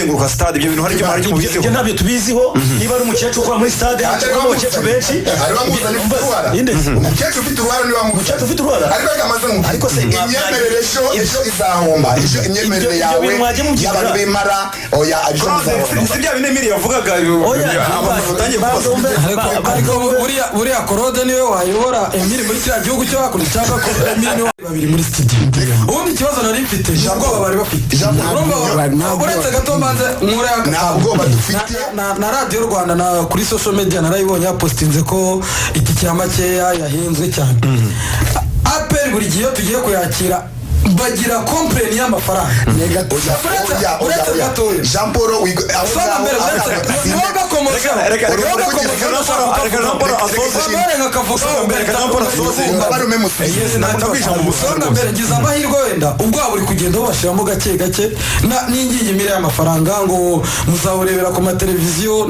kuzenguruka stade. Ibyo bintu hari icyo Ibyo mubiziho? Ibyo ntabyo tubiziho. Niba ari umukecuru ukora muri stade, hacamo abakecuru benshi. Hari bamuzanye ufite uruhara. Inde? Umukecuru ufite uruhara niwe wamuzanye. Umukecuru ufite uruhara? Ariko reka maze nkubwire. Ariko se Imyemerere ejo izahomba. Ejo imyemerere Ibyo yawe bintu mwagiye mubyigura. y'abantu b'imara, oya, ejo muzahomba. Si bya bine Emile yavugaga, Oya, abantu batangiye kubaza. Ariko buriya Claude niwe wayobora Emile muri kiriya gihugu cyo hakurya, cyangwa ko Emile niwe babiri muri studio? Ubundi ikibazo nari mfite ni ubwoba bari bafite. Urumva, uretse gato mbanze nkure Nta bwoba dufite. Na Radiyo Rwanda na kuri social media narayibonye yapositinze ko itike ya makeya yahinzwe cyane. APR buri gihe iyo tugiye kuyakira bagira complain y'amafaranga. Oya, oya, oya, Uretse oya. gatoya. Jean Paul aho Soma ngaho, mbere, aho uretse ngaho, niwowe gakomoza. Reka Niwowe gakomoza. Reka Jean Paul asoze. Wamare nkakavuga. Reka Jean Paul asoze. Mbabare umpe musubize. Yes, ntabwo ndakwisha mu busa. Songa mbere, ngize amahirwe wenda ubwoba buri kugenda bubashiramo gake gake n'ingingimira y'amafaranga ngo muzawurebera ku mateleviziyo.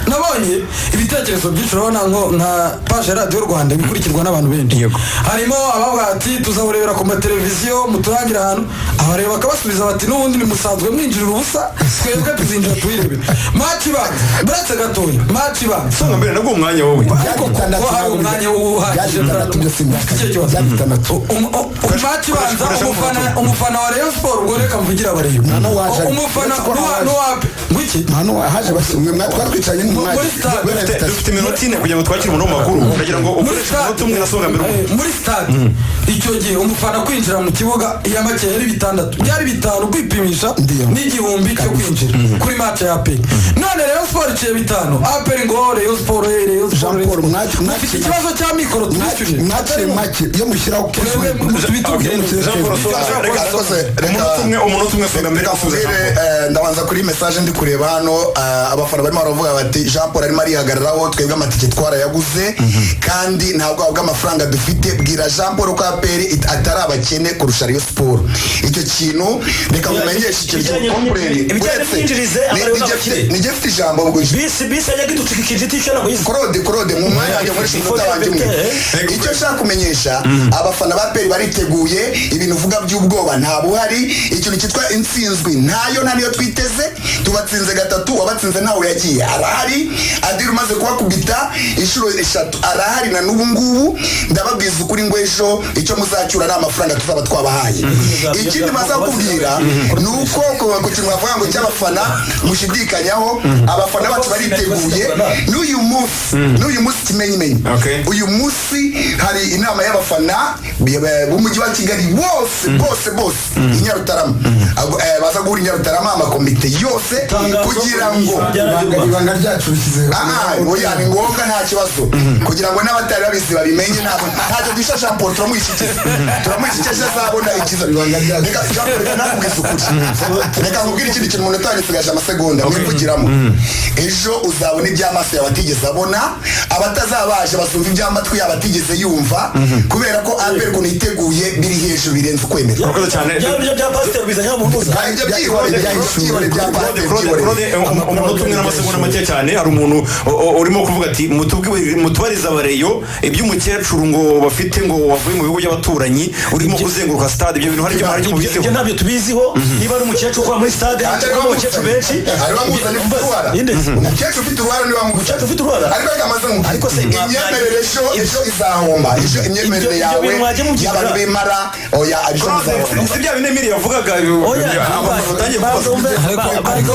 Nabonye ibitekerezo byinshi. Urabona nko nka page ya Radiyo Rwanda ibikurikirwa n'abantu benshi. Harimo abavuga ati: "Tuzawurebera ku mateleviziyo, muturangire ahantu." Abareba bakabasubiza bati: "N'ubundi nimusanzwe mwinjirira ubusa, twebwe tuzinjira tuyirebere." Match ibanza, buretse gatoya, match ibanza. Songa mbere, nabwo umwanya wowe. Ariko ko hari umwanya uhagije. Byari bitandatu byose. Icyo kibazo. Byari bitandatu. Match ibanza, Koresha umufana wa Rayon Sport, ubwo reka mvugire abareba. Nta n'uwaje ariko. Umufana Uretse ko ntawaje. n'uwa ngwiki. Nta n'uwa haje basi mwe twari twicaranye mu mwanya Muri stade. Kubera invitation. Dufite iminota 4 kugira ngo twakire umuntu w'amakuru. Ndagira ngo Muri ukoreshe stade. umunota umwe na Songa mbere. Muri stade icyo gihe umufana kwinjira mu kibuga iya make yari bitandatu, byari bitanu kwipimisha Ndiyo. n'igihumbi cyo kwinjira kuri match ya APR. None Rayon Sport iciye bitanu, APR ngo Rayon Sport, Rayon Sport, Jean Rayon Paul, Sport. Mufite ikibazo cya mikoro, tubishyurire. Mwaciye make iyo mushyiraho kenshi. Twebwe tubitubwire. Jean Paul asoza. Reka rwose, Umunota umwe, umunota umwe, Songa mbere reka asubiza Jean nkubwire, Paul. ndabanza kuri message ndi kureba hano. Abafana barimo baravuga bati: "Jean Paul arimo arihagararaho, twebwe amatike twarayaguze kandi nta bwoba bw'amafaranga dufite. Bwira Jean Paul ko APR atari abakene kurusha Rayon Sport." Icyo kintu reka mumenyeshe ikintu Ibijyanye cyo complain. ibijyanye n'imyinjirize, abareba n'abakire. Nijye mfite ijambo ubwo. Bisi yajyaga iducika ikije itishyura ntabwo yize. Claude, mu mwanya wanjye nkoresha umunota wanjye umwe. Icyo nshaka kumenyesha abafana ba APR, bariteguye. Ibintu uvuga by'ubwoba nta buhari. Ikintu cyitwa intsinzwi ntayo, nta niyo twiteze. Tubatsinze gatatu, wabatsinze ntawe yagiye, arahari. Adil umaze kubakubita inshuro eshatu arahari na n'ubu ngubu. Ndababwiza ukuri ngo ejo icyo muzacyura ni amafaranga tuzaba twabahaye. Ikindi maze kukubwira ni uko ku kintu bavuga ngo cy'abafana mushidikanyaho, abafana bacu bariteguye n'uyu munsi kimenyimenyi. Uyu munsi hari inama y'abafana b'umujyi wa Kigali bose bose bose i Nyarutarama. Baza guhura i Nyarutarama, amakomite yose, Itangazo kugira ngo rya Radio Rwanda. Ibanga ryacu rishyize. Ah, oya, ni ngombwa, nta kibazo, kugira ngo n'abatari babizi babimenye. Ntabwo ntacyo duhisha Jean Paul, turamushyikiza, turamushyikiza, azabona ikiza. Ibanga ryacu. Reka Jean Paul, reka nakubwiza ukuri, reka nkubwire ikindi kintu. Umuntu utangiye amasegonda mwivugiramo, ejo uzabona iby'amaso yawe atigeze abona, abatazabaje bazumva iby'amatwi yabo atigeze yumva, kubera ko APR ukuntu yiteguye biri hejuru, birenze ukwemera. Urakoze cyane. Bya byo bya pasiteri bizanye mu mpuza. Ah, ibyo byihorere, byihorere bya Claude, pasiteri, Claude, byihorere. Claude, umunota umwe n'amasegonda make cyane. Hari umuntu urimo kuvuga ati: "Mutubarize abareyo iby'umukecuru ngo bafite ngo wavuye mu bihugu by'abaturanyi urimo kuzenguruka stade." Ibyo bintu hari icyo mubiziho? Ibyo ntabyo tubiziho. Niba ari umukecuru ukora muri stade, Kandi hacamo abakecuru benshi. hari bamuzanye ufite uruhara. Inde? Umukecuru ufite uruhara niwe wamuzanye. Umukecuru ufite uruhara? Ariko reka maze nkubwire. Ariko se Imyemerere ejo izahomba. Ejo imyemerere Ibyo yawe bintu mwagiye mubyigura. y'abantu b'imara, oya, ejo muzahomba. Si bya bine Emile yavugaga, Oya, abantu batangiye kubaza. Ariko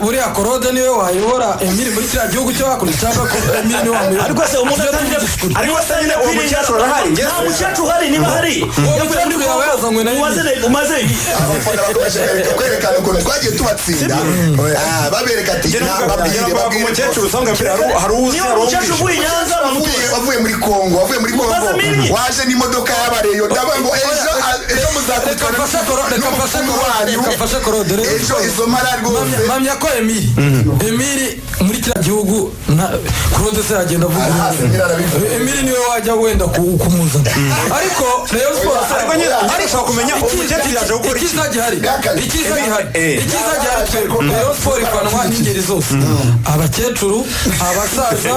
buriya Claude niwe wayobora Emile muri kiriya gihugu cyo hakurya, cyangwa ko Emile niwe wamuyobora? Ariko se umuntu atangira Ariko se nyine uwo mukecuru arahari? Nta mukecuru uhari. Niba hari Uwo mukecuru yaba yazanywe na Emile. Umaze Abafana bakomeje kwerekana ukuntu twagiye tubatsinda. Ah, babereka ati babwire, babwire. Umukecuru usanga mbere hari uzi Niba hari umukecuru uwumvishe. uvuye i Nyanza, Wavuye muri Kongo, wavuye muri Kongo, Mubaze Mimi. waje n'imodoka y'abareyo. Ndavuga ngo ejo muzakubitana Reka mfashe n'umupfumu Claude, wanyu. reka mfashe Claude, rero. Ejo izo mara rwose. Mpamya ko Witwa Emili, Emili muri kiriya gihugu Claude se yagenda avuga? Arahazi, nyine arabivuga. Emili niwe wajya wenda kumuzana, ariko Rayon Sports Ariko nyine arashaka kumenya uwo mukecuru yaje gukora iki. Icyiza gihari, icyiza gihari, icyiza gihari, twebwe Rayon Sports ifanwa n'ingeri zose: abakecuru, abasaza,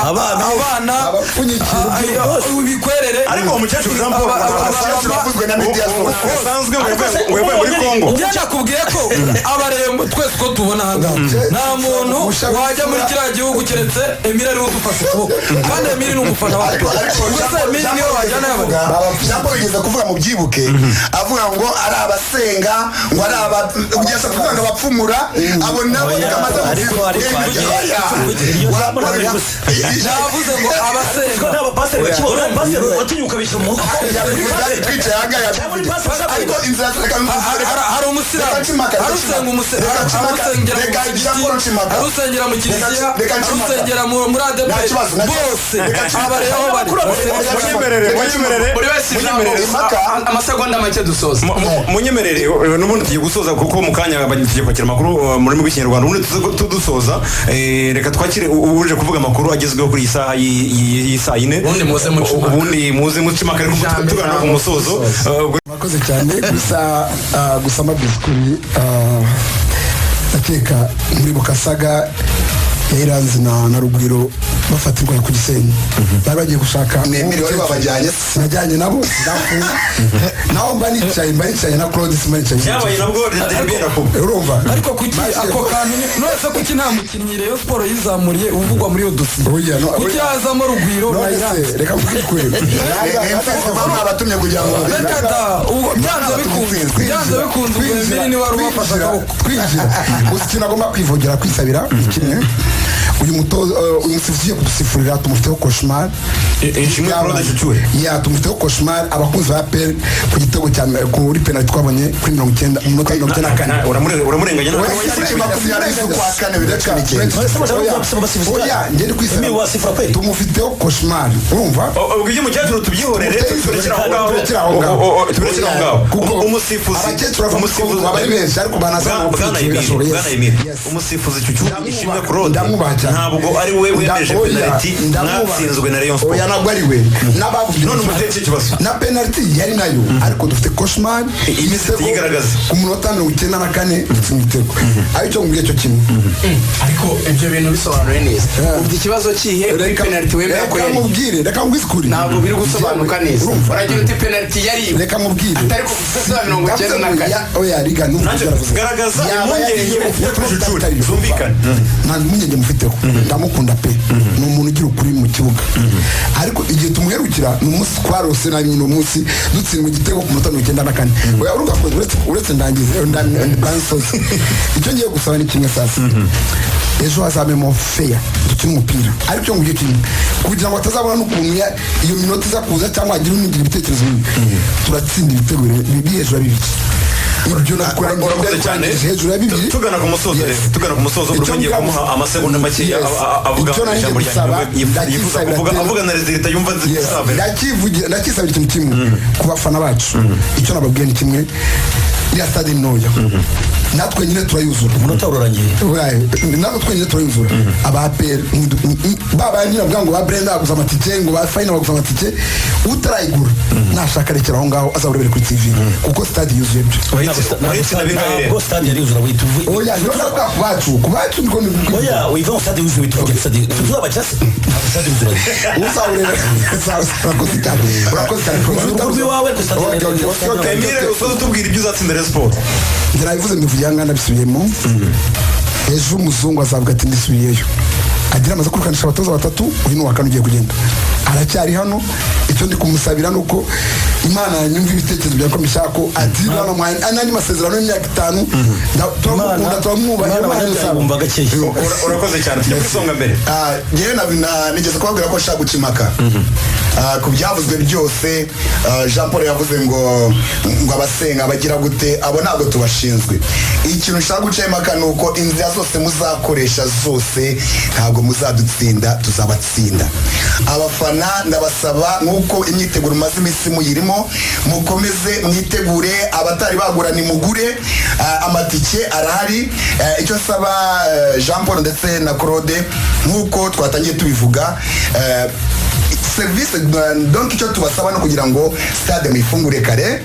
Abana. abana, Abapfunyikiye. ibikwerere. Ariko uwo mukecuru Jean Paul Abakecuru bavuzwe na media zose. usanzwe ngo yavuye muri Congo. Njye nakubwiye ko abarembo twese uko tubona ahangaha, nta muntu wajya muri kiriya gihugu keretse Emile ariwe udufashe ukuboko, kandi Emile ni umufana wa Ariko ariko Ubwo se Emile niwe wajyana y'abarembo? Jean Paul yigeze kuvuga mu byibuke, avuga ngo ari abasenga, ngo ari aba, ugeze kuvuga ngo abapfumura, abo nabo reka maze. Ariko iryo jambo ntabwo rivuze. Navuze ngo abasenga. Nta bapasiteri bakibona, pasiteri watinyuka bishyura umwuka. Twicaye ahangaha. Cyangwa muri pasiteri. Ariko inzira, reka Hari umusilamu, Reka nshimaka, hari usenga reka hari nshimaka, usengera mu reka musigiti, Jean Paul nshimaka. hari usengera mu kiliziya, Reka hari nshimaka. usengera muri Nta ADEPR. kibazo, nta kibazo. Bose Reka nshimaka. abareba aho bari. Munyemerere, munyemerere. Buri wese ijambo. Munyemerere. Impaka. Amasegonda make dusoza. Munyemerere, n'ubundi tugiye gusoza kuko mu kanya tugiye kwakira amakuru mu rurimi rw'Ikinyarwanda, ubundi tuze dusoza. Reka twakire uje kuvuga amakuru agezweho kuri iyi saha y'isaa yine. Ubundi muze muce impaka. Ubundi muze muce impaka, ariko Ijambo, tugana ku ijambo. musozo. Murakoze cyane. Gusa gusa mbabwiza ukuri, ndakeka muri Bukasaga ya Iranzi na Rugwiro bafatirwa ku Gisenyi, bari bagiye gushaka Ni Emile wari wabajyanye? Najyanye nabo, ndafunga naho mba nicaye na Claude, simba nicaye. Byabaye nabwo byenda kuba. Urumva? Ariko kuki ako kantu none kuki nta mukinnyi Rayon Sports yizamuriye uvugwa muri iyo dosiye? Oya, no, Kuki oya. hazamo Rugwiro na None Iranzi? se reka mvuge ukuri. Abatumye kugira ngo Reka da, ubwo byanze bikunze ubwo Emile niwe wari ubafashe akaboko. Kwinjira gusa, ikintu agomba kwivugira, kwisabira ni kimwe: uyu mutoza, uyu musifuzi ugiye kudusifurira, tumufiteho cauchemar. Ishimwe Claude Cucure. Ya, tumufiteho cauchemar, abakunzi ba APR, ku gitego cya kuri penalty twabonye kuri 90, mu minota 94. Uramurenganya ntabwo. 24/2019. None se bashaka kuvuga abasifuzi? Oya, njye ndi kwisabira. Emile wasifura kweli? Tumufiteho cauchemar, urumva? Ubwo iby'umukecuru tubyihorere, turekere aho ngaho. Turekere aho ngaho. Turekere aho ngaho. Kuko Umusifuzi abakecuru bava muri umusifuzi Congo aba ari benshi, ariko banaza Bwana mu Emile, birashoboka, yes. Bwana Emile, Yes. umusifuzi Cucu Ishimwe Claude Ndamwubaha cyane. ntabwo ari we wemeje Oya, penalty ndamwubaha. mwatsinzwe na Rayon Sports. Oya, ntabwo ari we n'abavuze. None umuteye iki kibazo? Na penalty yari nayo, ariko dufite cauchemar. Iminsi yigaragaza. Ku munota 94 dutsinda igitego, aricyo nkubwiye cyo kimwe. Ariko ibyo bintu bisobanuye neza. Ubwo ikibazo kihe kuri penalty wemera ko Reka yari? mubwire, reka mubwize ukuri. Ntabwo biri gusobanuka neza. Urumva? Uragira uti penalty yari iwe, Reka mubwire. atari ku munota 94. Oya, riga numva Nanjye ibyo yaravuze. garagaza Yaba impungenge yariye ufite kuri ufite Cucuri, atari- zumvikane. Nta mpungenge mufiteho, ndamukunda pe, ni umuntu ugira ukuri mu kibuga, ariko igihe tumuherukira ni umunsi twarose nabi nyine, umunsi dutsindwa igitego ku munota 94. Oya, urumva ko uretse ndangize, ndansoze. Icyo ngiye gusaba ni kimwe: sasa ejo hazabemo feya, dukine umupira, ariko icyo ngubwiye kimwe, kugira ngo batazabona n'ukuntu iyo minota iza kuza cyangwa hagira unigira ibitekerezo bibi, turatsinda ibitego biri hejuru ya bibiri. Ibyo Urakoze cyane. nakurangije hejuru ya bibiri. Tugana ku musozo Yes. rero, tugana ku musozo, buri Icyo umwe ngiye kumuha amasegonda makeya Yes. avuga Icyo nari ijambo ngiye rya gusaba, nyuma yifuza ndakisabira kuvuga, tena. avuga na résultat yumva Yes. zizabera. Ndakisabira ikintu kimwe ku bafana bacu. Icyo nababwiye ni kimwe: iriya stade ni ntoya, natwe nyine turayuzura. Umunota urarangiye. Uraye, natwe twenyine turayuzura. Aba APR ba bandi navuga ngo ba Brenda baguze amatike, ngo ba Fayina baguze amatike, utarayigura nashaka rekera aho ngaho, azaburebere kuri TV, kuko stade yuzuye byo. Uretse na bingahe rero? Ntabwo stade yari yuzura, wihita uvuga. Oya, niyo ndavuga ku bacu, ku bacu niko ndi. Oya, wiva ngo stade yuzuye, wihita uvuga stade tuzabakira se? Ntabwo stade yuzura. Uzawureba. Urakoze cyane, urakoze cyane. Urugo rw'iwawe ariko stade Okay. Emile, usoza utubwira ibyo uzatsinda Rayon Sports. Njye nabivuze, mbivugira aha ngaha, ndabisubiyemo: ejo umuzungu azavuga ati ndisubiyeyo, agira amaze kwirukanisha abatoza batatu, uyu ni uwa kane ugiye kugenda, aracyari hano. Icyo ndi kumusabira ni uko Imana yanyumva ibitekerezo bya ko ko ati banamuhaye n'andi masezerano y'imyaka 5. Turamukunda, turamwubaha. Imana Imana abanyabyaha izaba. bumva gakeya. Urakoze cyane, tujya ku isonga mbere. Njyewe nigeze kubabwira ko nshaka guca impaka ku byavuzwe byose. Jean Paul yavuze ngo abasenga bagira gute, abo ntabwo tubashinzwe. Ikintu nshaka guca impaka ni uko inzira zose muzakoresha zose ntabwo muzadutsinda, tuzabatsinda. Abafana ndabasaba, nk'uko imyiteguro mumaze iminsi muyirimo. turimo. Mukomeze mwitegure, abatari bagura ni mugure. Amatike arahari. Icyo nsaba Jean Paul ndetse na Claude, nk'uko twatangiye tubivuga, serivisi, donc icyo tubasaba no kugira ngo stade muyifungure kare,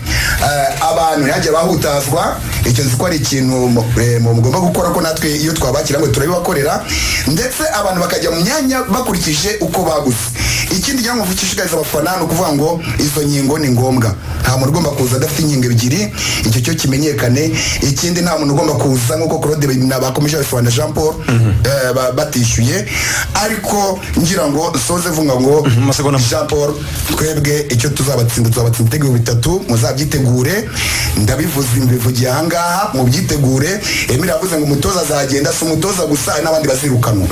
abantu ntihagire abahutazwa. Icyo nzi ko ari ikintu mugomba gukora, ko natwe iyo twabakira ngo turabibakorera, ndetse abantu bakajya mu myanya bakurikije uko baguze. Ikindi ngira ngo mvushishikariza abafana ni ukuvuga ngo izo nkingo ni ngombwa, nta muntu ugomba kuza adafite inkingo ebyiri, icyo cyo kimenyekane. Ikindi, nta muntu ugomba kuza, nk'uko Claude bakomeje babisobanura, Jean Paul, batishyuye. Ariko ngira ngo nsoze vuga ngo Amasegonda. Jean Paul, twebwe icyo tuzabatsinda, tuzabatsinda ibitego bitatu, muzabyitegure. Ndabivuze, mbivugiye ahangaha, mubyitegure. Emile yavuze ngo umutoza azagenda, si umutoza gusa, hari n'abandi bazirukanwa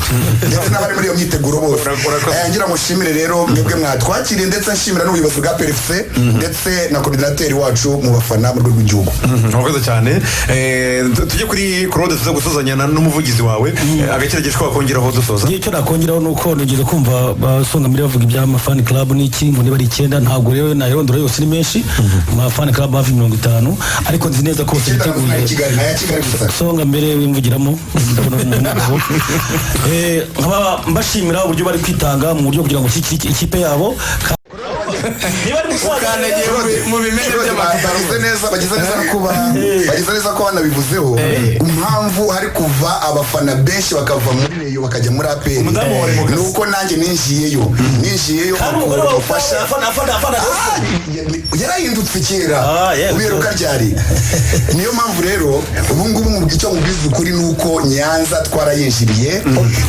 ndetse n'abari muri iyo myiteguro bose. Urakoze. Ngira ngo nshimire rero mwebwe mwatwakiriye, ndetse nshimira n'ubuyobozi bwa PFC ndetse na coordinateur wacu mu bafana mu rwego rw'igihugu. Urakoze cyane. Tujye kuri Claude, tuze gusuzanya n'umuvugizi wawe. Agakerageje ko wakongeraho dusoza. Icyo nakongeraho ni uko nigeze kumva basonga mbere bavuga iby'ama fan club n'iki, ngo niba ari icyenda, ntabwo rero nayirondora yose, ni menshi, ama fan club hafi 50, ariko nzi neza ko bose Icyenda biteguye. na Kigali, n'aya Kigali gusa. Songa mbere wimvugiramo, ndabona uri umuntu. Nkaba mbashimira uburyo bari kwitanga mu buryo kugira ngo bashyigikire ikipe yabo. Niba ari mu Ukandagiye mu bimene by'amakaro. Bagize neza no kuba bagize neza ko banabivuzeho. Impamvu hari kuva abafana benshi bakava muri Rayon bakajya muri APR Umudamu wa Demokarasi. ni uko nanjye ninjiyeyo Kandi umugore wawe ubufasha. afana. Ah, yarahindutse kera. Ah, yeah. Ubiheruka ryari? Niyo mpamvu rero ubu ngubu icyo mubwiza ukuri ni uko Nyanza twarayinjiriye,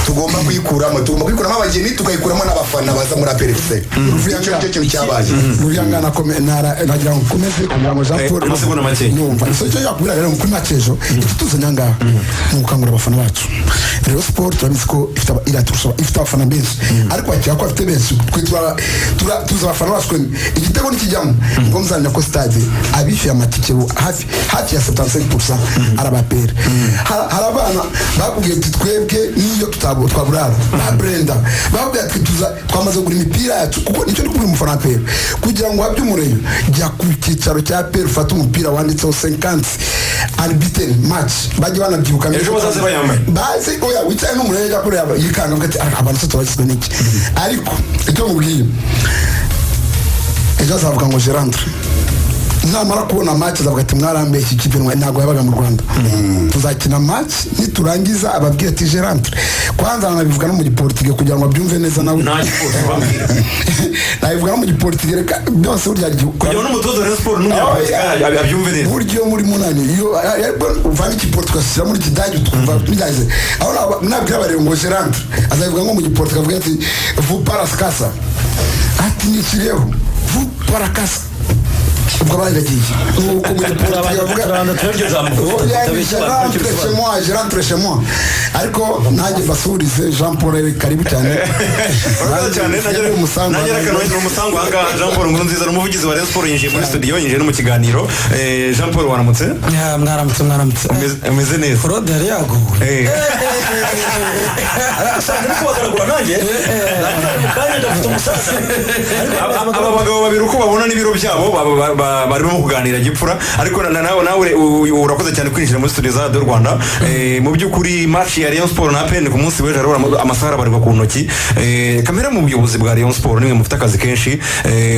tugomba kuyikuramo, tugomba kuyikuramo abageni, tukayikuramo n'abafana baza muri APR FC. Icyo nicyo kintu cyabaye. Ruyangana nagira ngo nkomeze kugira ngo Jean Paul Amasegonda make. Numva so icyo yakubwira rero kuri match ejo, ikituzanye ahangaha ni ugukangurira abafana bacu. Rayon Sport turabizi ko ifite iraturusha, ifite abafana benshi, ariko bakeka ko bafite benshi, twe tuzi abafana bacu. Twe igitego nikijyamo ngo muzamenya ko stade abishyuye amatike hafi ya 75% ari aba APR. Hari abana bakubwiye ati twebwe niyo twaburara, ba Brenda bakubwiye ati tuza twamaze kugura imipira yacu, kuko nicyo ndi kubwira umufana wa APR: kugira ngo wabye umureyo, jya ku cyicaro cya APR ufate umupira wanditseho 50 arbitre match, bajye banabyibuka. Ejo bazaze bayambaye. Bazi oya, wicaye n'umureyo ajya kureba yikanga avuga ati: "Ah, abantu se turabakizwa n'iki?" Ariko icyo mubwiye, ejo azavuga ngo je rentre, namara kubona match azavuga ati: "Mwarambeshye, ikipe ntabwo yabaga mu Rwanda." Tuzakina match, niturangiza ababwira ati: "Je rentre." Kwanza anabivuga no mu giportige kugira ngo abyumve neza nawe. Nta gipolisi bambwira. Nabivuga no mu giportige, reka byose burya Kugira ngo n'umutoza wa Rayon Sport n'umunyapolitiki abyumve neza. Burya iyo muri munani, iyo uvanga igiporti ugashyira muri kidage twumva bijyanye aho, nabwira abareba ngo je rentre, azabivuga nko mu giporti, akavuga ati: "Vous para casa", ati: "Nishyiriyeho vous para casa." Ubwo abandi bagiye nuko mu giporti bavuga. Turabanza turebe iryo jambo. Oya, Tutabeshya je abantu. rentre chez moi, je rentre chez moi. Ariko nanjye mbasuhurize Jean Paul, karibu cyane. Urakoze cyane. Nanjye umusango. Nanjye reka nongere umusango ahangaha. Jean Paul Nkurunziza ni umuvugizi wa Rayon Sport, yinjiye muri studio, yinjiye no mu kiganiro. Jean Paul, waramutse? Ya, mwaramutse, mwaramutse. Umeze neza? Claude yari yagowe. Usanga uri kubagaragura nanjye mu kanya ndafite umusaza. Aba bagabo babiri uko babona n'ibiro byabo barimo kuganira gipfura, ariko nawe urakoze cyane kwinjira muri studio za Radiyo Rwanda. Mu by'ukuri match ya Rayon Sport na APR ku munsi w'ejo harabura amasaha arabarirwa ku ntoki. Kamera mu buyobozi bwa Rayon Sport, nimwe mufite akazi kenshi.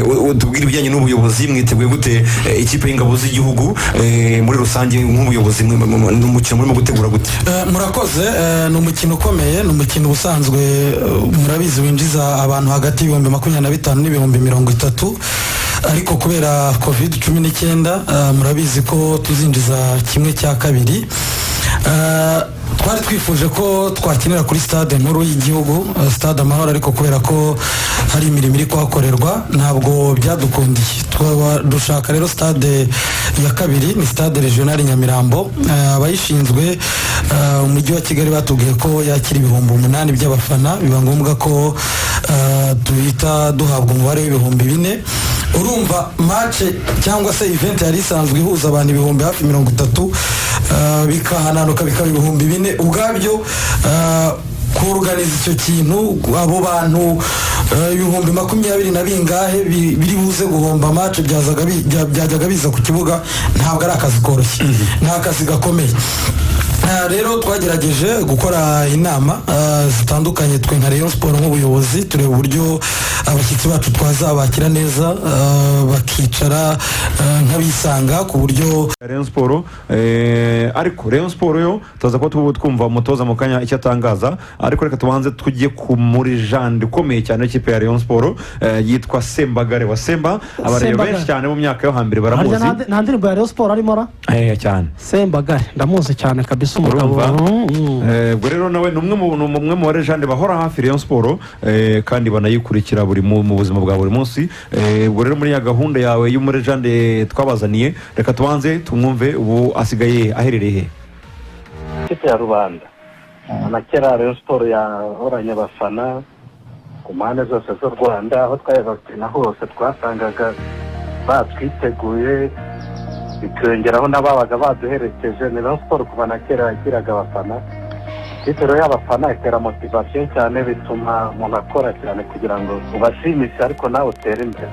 Utubwire ibijyanye n'ubuyobozi, mwiteguye gute ikipe y'ingabo z'igihugu? Muri rusange nk'ubuyobozi ni umukino murimo gutegura gute? Murakoze. Ni umukino ukomeye, ni umukino ubusanzwe, murabizi, winjiza abantu hagati y'ibihumbi 25 n'ibihumbi 30, ariko kubera COVID-19, murabizi ko tuzinjiza kimwe cya kabiri. Twari twifuje ko twakinira kuri stade nkuru y'igihugu, Stade Amahoro, ariko kubera ko hari imirimo iri kuhakorerwa ntabwo byadukundiye. Dushaka rero stade ya kabiri, ni Stade Regional Nyamirambo. Abayishinzwe, umujyi wa Kigali, batubwiye ko yakira 8000 by'abafana, biba ngombwa ko duhita duhabwa umubare w'ibihumbi 4. Urumva match cyangwa se event yari isanzwe ihuza abantu ibihumbi hafi 30, bikahananuka bikaba 4000 ubwabyo. Kuorganiza icyo kintu, abo bantu 20,000 na bingahe biri buze guhomba match byajyaga biza ku kibuga, ntabwo ari akazi koroshye, ni akazi gakomeye. Rero twagerageje gukora inama zitandukanye, twe nka Rayon Sport nk'ubuyobozi, tureba uburyo abashyitsi bacu twazabakira neza, bakicara nk'abisanga ku buryo Rayon Sport, ariko Rayon Sport yo tuza kuba twumva umutoza mu kanya icyo atangaza, ariko reka tubanze tujye ku muri jande ukomeye cyane w'ikipe ya Rayon Sport, yitwa Sembagare wa Semba. Abareba Sembagare. benshi cyane mu myaka yo hambere Harya baramuzi. nta ndirimbo ya Rayon Sport arimo ra? Cyane. Sembagare ndamuzi cyane kabisa, umugabo. Urumva? Ubwo rero nawe ni umwe mu ba legend bahora hafi Rayon Sport, kandi banayikurikira buri mu buzima bwa buri munsi. Ubwo rero muri ya gahunda yawe y'umu legend twabazaniye, reka tubanze tumwumve. Ubu asigaye aherereye he? Ikipe ya rubanda na kera Rayon Sport yahoranye abafana ku mpande zose z'u Rwanda. Aho twajyaga gukina hose twasangaga batwiteguye, bikiyongeraho n'ababaga baduherekeje. Ni Rayon Sport kuva na kera yagiraga abafana. Ikipe rero y'abafana itera motivation cyane, bituma umuntu akora cyane kugira ngo ubashimishe ariko nawe utere imbere.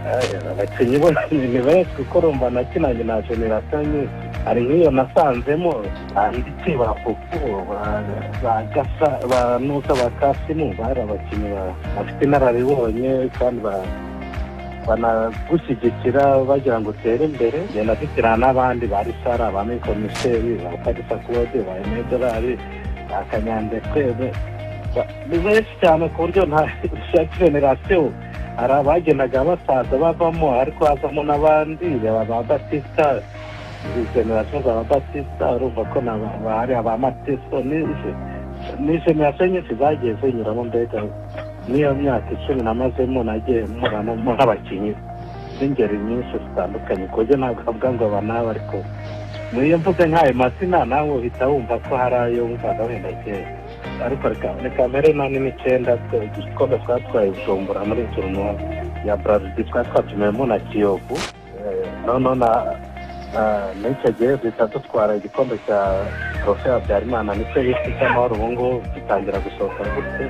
Abakinnyi bo ni benshi, kuko urumva nakinanye na génération nyinshi. Hari nk'iyo nasanzemo ndetse ba Fufu, ba Gasa, ba Nusa, ba Kasimu, bari abakinnyi bafite inararibonye kandi banagushyigikira bagira ngo utere imbere. Genda dukina n'abandi ba Risara, ba Mikomiseri, ba Kalisa Claude, ba Emedorari, ba Kanyandekwe, ni benshi cyane ku buryo nta génération. Hari abagendaga basaza bavamo, ariko hazamo n'abandi ba Batista, génération za ba Batista. Urumva ko hari aba Mateso, ni génération nyinshi zagiye zinyuramo. Mbega n'iyo myaka 10 namazemo nagiye mpura n'abakinnyi b'ingeri nyinshi zitandukanye, ku buryo ntabwo avuga ngo aba n'aba, ariko niyo mvuze nk'ayo mazina nawe uhita wumva ko hari ayo wumvaga wenda kera. Ariko reka mbere nani n'icyenda igikombe twatwaye Bujumbura muri tournoi ya Brarudi, twari twatumiwemo na Kiyovu. Noneho na n'icyo gihe duhita dutwara igikombe cya Trophée Habyarimana, nicyo bita icy'amahoro ubu ngubu. Gitangira gusohoka gutyo,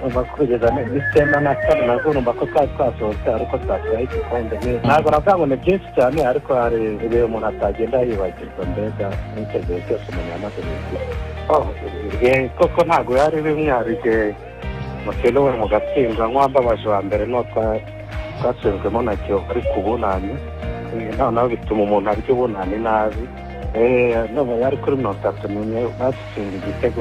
urumva ko kugeza n'94 nabwo urumva ko twari twasohotse ariko twatwaye igikombe. Ntabwo navuga ngo ni byinshi cyane, ariko hari ibihe umuntu atagenda yibagirwa. Mbega n'icyo gihe cyose umuntu yamaze mu ikipe. Oh, ibihe koko ntabwo yari bimwe. Hari igihe mukenewe mugatsindwa, nk'uwambabaje wa mbere n'uwo twatsinzwemo na Kiyovu, ariko ubunani. Noneho bituma umuntu arya ubunani nabi. None yari kuri 31 badutsinze igitego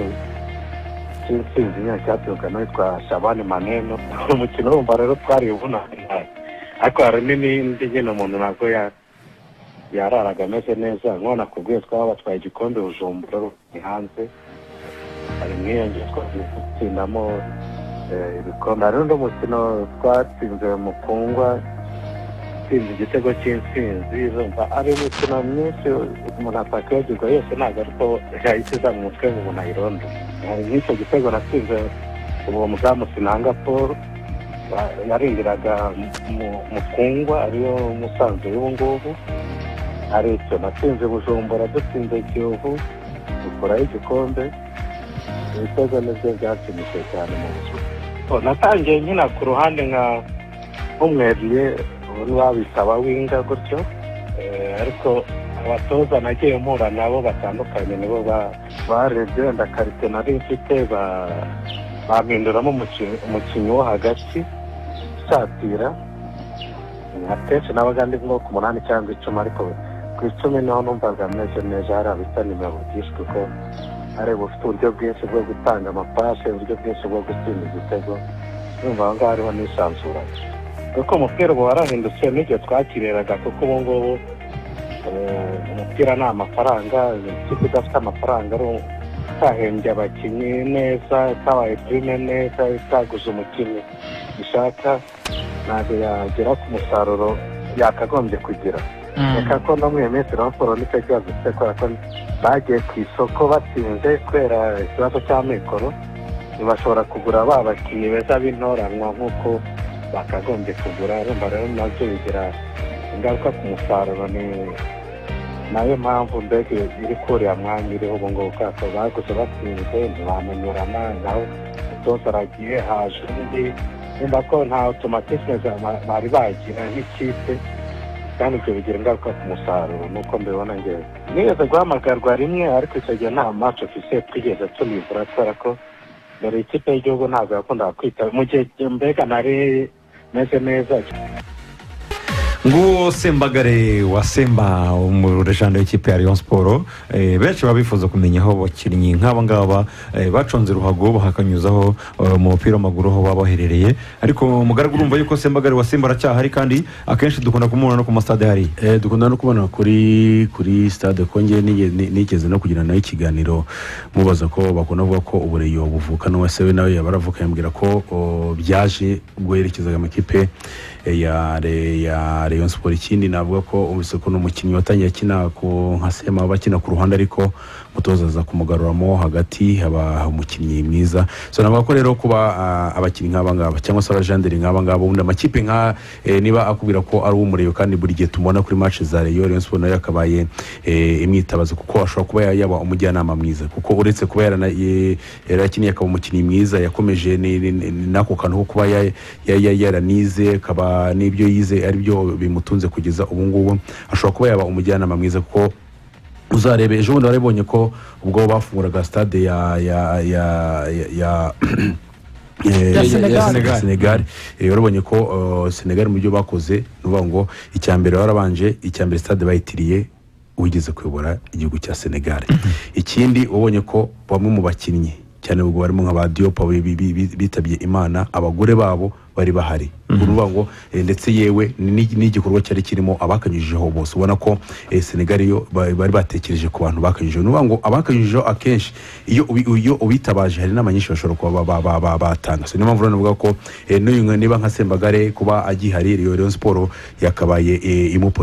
cy'intsinzi nyine cyatsinzwe n'uwitwa Shabani Maneno. Umukino wumva rero twari ubunani nabi, ariko hari n'indi nyine umuntu ntabwo yararaga ameze neza. Nk'uwo nakubwiye twaba batwaye igikombe Bujumbura ni hanze, hari nk'iyo twagiye dutsindamo ibikombe. Hari n'undi mukino twatsinze Mukungwa, tsinze igitego cy'intsinzi. Urumva ari imikino myinshi umuntu atakwibagirwa yose, ntabwo ariko yahita iza mu mutwe ngo umuntu ayironde. Hari nk'icyo gitego natsinze uwo muzamu Sinanga Paul yarindiraga Mukungwa, ariyo Musanze y'ubu ngubu. Hari icyo natsinze Bujumbura, dutsinze Kiyovu dukuraho igikombe. Ibitego nibyo byanshimishije cyane mu buzima. Oh, natangiye nkina ku ruhande nka nk'umweriye, ubu babisaba winger gutyo. Ariko abatoza nagiye mpura nabo batandukanye nibo barebye wenda qualité nari mfite, bampinduramo umukinnyi wo hagati usatira. Akenshi nabaga ndi nko ku 8 cyangwa 10, ariko ku 10 niho numvaga meze neza. Hari abita nimero byinshi, kuko hari ufite uburyo bwinshi bwo gutanga amapasses, uburyo bwinshi bwo gutsinda igitego. Numva aho ngaho hariho nisanzuraga, kuko umupira ubu warahindutse n'igihe twakireraga, kuko ubu ngubu umupira ni amafaranga. Ikipe idafite amafaranga, ari itahembye abakinnyi neza, itabaye prime neza, itaguze umukinnyi ishaka, ntabwo yagera ku musaruro yakagombye kugira. Reka ko no muri iyo minsi Rayon Sport nicyo kibazo ifite, kubera ko bagiye ku isoko batsinze, kubera ikibazo cy'amikoro ntibashobora kugura ba bakinnyi beza b'intoranwa nk'uko bakagombye kugura. Urumva rero nabyo bigira ingaruka ku musaruro. Ni Nayo mpamvu mbega iri kuriya mwanya iriho ubu ngubu, kubera ko baguze batsinze ntibamenyerana naho, umutoza aragiye haje undi, nimba ko nta automatisme bari bagira nk'ikipe, kandi ibyo bigira ingaruka ku musaruro. Nuko mbibona ngewe, nigeze guhamagarwa rimwe, ariko icyo gihe nta match officiel twigeze tunivura, kubera ko mbere ikipe y'igihugu ntabwo yakundaga kwita mu gihe mbega nari meze neza. Nguwo Sembagare wa Semba, umurejando w'ikipe ya Rayon Sports. Benshi baba bifuza kumenya aho abakinnyi nk'aba ngaba baconze ruhago bakanyuzaho mu mupira w'amaguru aho baba baherereye. Ariko mugaragu, urumva yuko Sembagare wa Semba aracyahari, kandi akenshi dukunda kumubona no ku masitade hariya. Dukunda no kubona kuri stade, ko njye nigeze no kugira nawe ikiganiro, mubaza ko bakunda kuvuga ko ubureyo buvuka n'uwase we nawe yaba aravuka, yambwira ko byaje ubwo yerekezaga amakipe ya Rayon Sports. Ikindi navuga ko umvise ko ni umukinnyi watangiye akina ku nka Sema bakina ku ruhande, ariko umutoza aza kumugaruramo hagati, haba umukinnyi mwiza. So navuga ko rero kuba abakinnyi nk'aba ngaba cyangwa se abajanderi nk'aba ngaba, ubundi amakipe nka niba akubwira ko ari uw'umureyo, kandi buri gihe tumubona kuri match za Rayon Sports, nayo yakabaye imwitabaza, kuko ashobora kuba yaba umujyanama mwiza, kuko uretse kuba yarakiniye akaba umukinnyi mwiza, yakomeje n'ako kantu ko kuba yaranize, akaba n'ibyo yize ari byo bimutunze kugeza ubu ngubu. Ashobora kuba yaba umujyanama mwiza, kuko uzarebe ejo bundi warabibonye ko ubwo bafunguraga stade ya Ya Senegal. ya Senegal, warabonye ko Senegal mu byo bakoze, ni ukuvuga ngo icya mbere warabanje, icya mbere stade bayitiriye wigeze kuyobora igihugu cya Senegal. Ikindi wabonye ko bamwe mu bakinnyi, cyane ubwo barimo nka ba Diop bitabye Imana, abagore babo bari bahari. Uruvuga ngo ndetse yewe n'igikorwa cyari kirimo abakanyujijeho bose, ubona ko Senegal yo bari batekereje ku bantu bakanyujijeho. Ni ukuvuga ngo abakanyujijeho akenshi iyo ubitabaje hari inama nyinshi bashobora kuba batanga. So niyo mpamvu rero navuga ko n'uyu niba nka Sembagare kuba agihari, Rayon Sports yakabaye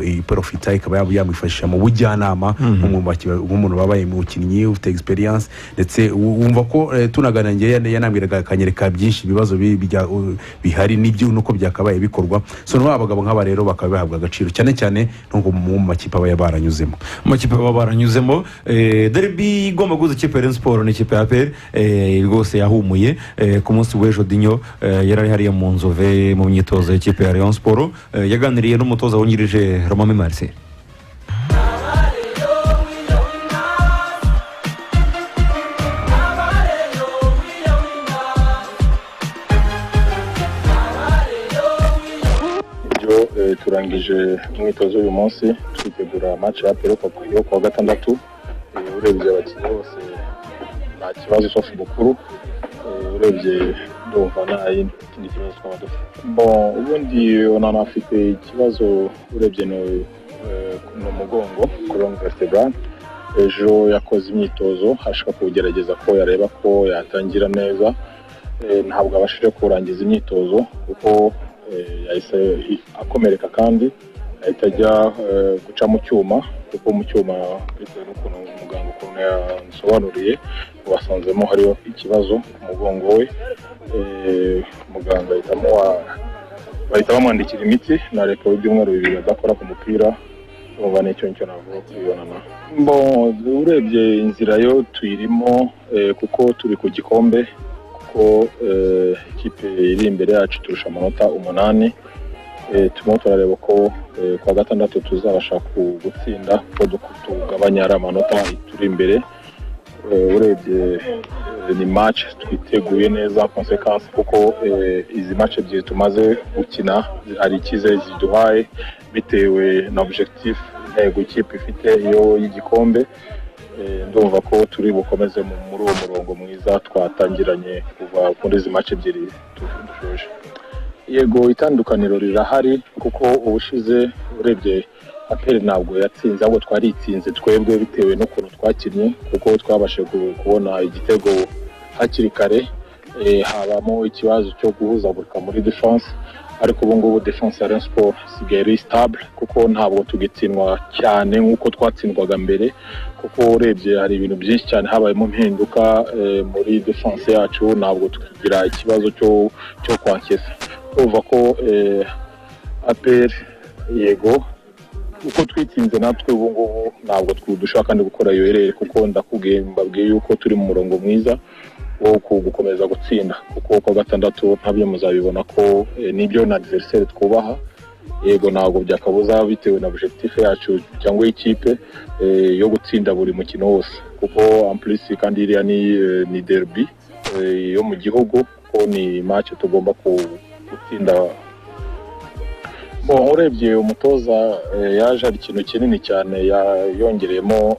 iprofita, ikaba yamwifashisha mu bujyanama nk'umuntu wabaye umukinnyi ufite experience. Ndetse wumva ko tunaganira njye yanambwiraga akanyereka byinshi ibibazo bihari n'ibyo nuko byakabaye bikorwa. So n'aba abagabo nk'aba rero bakaba bahabwa agaciro cyane cyane no mu makipe aba baranyuzemo. Mu makipe baba baranyuzemo. Derby igomba guhuza ikipe ya Rayon Sports n'ikipe ya APR rwose yahumuye. Ku munsi w'ejo Dinyo yari ari hariya mu Nzove mu myitozo y'ikipe ya Rayon Sports, yaganiriye n'umutoza wungirije Romami Marcel. Ibyo turangije umwitozo uyu munsi, twitegura match ya APR yo kuwa gatandatu. Urebye abakinnyi bose nta kibazo sauf Bukuru. Urebye ndumva nta kindi kibazo twaba dufite. Bon, ubundi Onana afite ikibazo, urebye ni umugongo, colonne vertebrale. Ejo yakoze imyitozo ashaka kugerageza ko yareba ko yatangira neza. Ntabwo abashije kurangiza imyitozo kuko yahise akomereka, kandi ahita ajya guca mu cyuma, kuko mu cyuma bitewe n'ukuntu muganga ukuntu yasobanuriye basanzemo hariho ikibazo ku mugongo we. Muganga bahita bamwandikira imiti na repo y'ibyumweru 2 adakora ku mupira. Urumva nicyo nicyo navuga kuri Onana. Bon, urebye inzira yo tuyirimo, kuko turi ku gikombe, kuko ikipe iri imbere yacu turusha amanota 8. Turimo turareba ko kuwa gatandatu tuzabasha gutsinda, kuko tugabanya ari amanota turi imbere. Urebye ni match twiteguye neza conséquence, kuko izi match ebyiri tumaze gukina hari icyizere ziduhaye bitewe na objectif, intego ikipe ifite iyo y'igikombe. Ndumva ko turi bukomeze muri uwo murongo mwiza twatangiranye kuva kuri izi match ebyiri dushoje. Yego, itandukaniro rirahari, kuko ubushize urebye APR ntabwo yatsinze, ahubwo twaritsinze twebwe bitewe n'ukuntu twakinnye, kuko twabashije kubona igitego hakiri kare. Habamo ikibazo cyo guhuzagurika muri defense, ariko ubu ngubu defense ya Rayon Sports isigaye ari stable, kuko ntabwo tugitsindwa cyane nk'uko twatsindwaga mbere, kuko urebye hari ibintu byinshi cyane habayemo impinduka muri defense yacu, ntabwo tukigira ikibazo cyo kwankesa. Urumva ko APR yego Uko twitsinze natwe ubu ngubu ntabwo dushaka kandi gukora iyo erreur, kuko ndakubwiye, mbabwiye yuko turi mu murongo mwiza wo gukomeza gutsinda, kuko kuwa gatandatu ntabyo muzabibona ko nibyo na adversaire twubaha. Yego, ntabwo byakabuza bitewe na objectif yacu cyangwa ikipe yo gutsinda buri mukino wose, kuko en plus kandi iriya ni derby yo mu gihugu, kuko ni match tugomba gutsinda. Bon, urebye umutoza yaje hari ikintu kinini cyane yongereyemo.